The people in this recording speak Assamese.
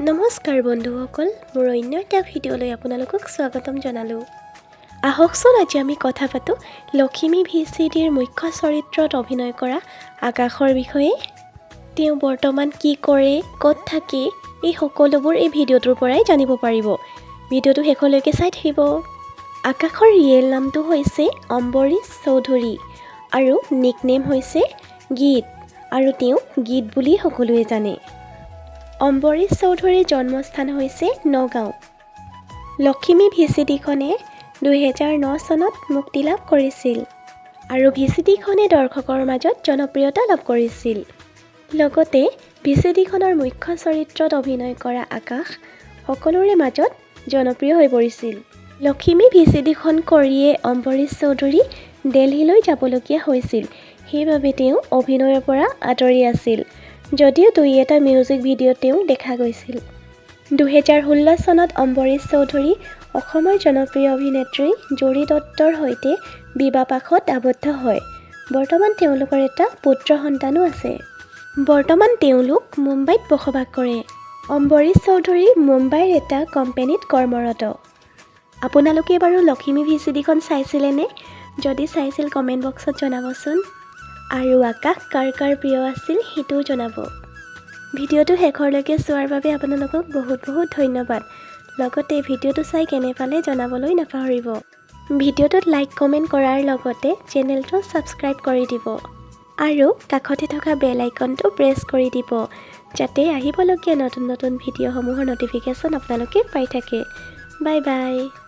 নমস্কাৰ বন্ধুসকল, মোৰ অন্য এটা ভিডিঅ'লৈ আপোনালোকক স্বাগতম জনালোঁ। আহকচোন, আজি আমি কথা পাতোঁ লখিমী ভিচিডিৰ মুখ্য চৰিত্ৰত অভিনয় কৰা আকাশৰ বিষয়ে। তেওঁ বৰ্তমান কি কৰে, ক'ত থাকে, এই সকলোবোৰ এই ভিডিঅ'টোৰ পৰাই জানিব পাৰিব। ভিডিঅ'টো শেষলৈকে চাই থাকিব। আকাশৰ ৰিয়েল নামটো হৈছে অম্বৰীশ চৌধুৰী আৰু নিকনেম হৈছে গীত আৰু তেওঁক গীত বুলি সকলোৱে জানে। অম্বৰীশ চৌধুৰীৰ জন্মস্থান হৈছে নগাঁও। লখিমী ভিচিডিখনে 2009 চনত মুক্তি লাভ কৰিছিল আৰু ভিচিডিখনে দৰ্শকৰ মাজত জনপ্ৰিয়তা লাভ কৰিছিল। লগতে ভিচিডিখনৰ মুখ্য চৰিত্ৰত অভিনয় কৰা আকাশ সকলোৰে মাজত জনপ্ৰিয় হৈ পৰিছিল। লখিমী ভিচিডিখন কৰিয়ে অম্বৰীশ চৌধুৰী দেলহিলৈ যাবলগীয়া হৈছিল। সেইবাবে তেওঁ অভিনয়ৰ পৰা আঁতৰি আছিল যদিও দুই এটা মিউজিক ভিডিঅ'ত তেওঁক দেখা গৈছিল। 2016 চনত অম্বৰীশ চৌধুৰী অসমৰ জনপ্ৰিয় অভিনেত্ৰী জুৰি দত্তৰ সৈতে বিবাহপাশত আবদ্ধ হয়। বৰ্তমান তেওঁলোকৰ এটা পুত্ৰ সন্তানো আছে। বৰ্তমান তেওঁলোক মুম্বাইত বসবাস কৰে। অম্বৰীশ চৌধুৰী মুম্বাইৰ এটা কোম্পানীত কৰ্মৰত। আপোনালোকে বাৰু লখিমী ভিচিডিখন চাইছিলেনে? যদি চাইছিল, কমেণ্ট বক্সত জনাবচোন। আৰু আকাশ কাৰ কাৰ প্ৰিয় আছিল, সেইটোও জনাব। ভিডিঅ'টো শেষৰলৈকে চোৱাৰ বাবে আপোনালোকক বহুত বহুত ধন্যবাদ। লগতে ভিডিঅ'টো চাই কেনে পালে জনাবলৈ নাপাহৰিব। ভিডিঅ'টোত লাইক, কমেণ্ট কৰাৰ লগতে চেনেলটো ছাবস্ক্ৰাইব কৰি দিব আৰু কাষতে থকা বেল আইকনটো প্ৰেছ কৰি দিব, যাতে আহিবলগীয়া নতুন নতুন ভিডিঅ'সমূহৰ ন'টিফিকেশ্যন আপোনালোকে পাই থাকে। Bye bye.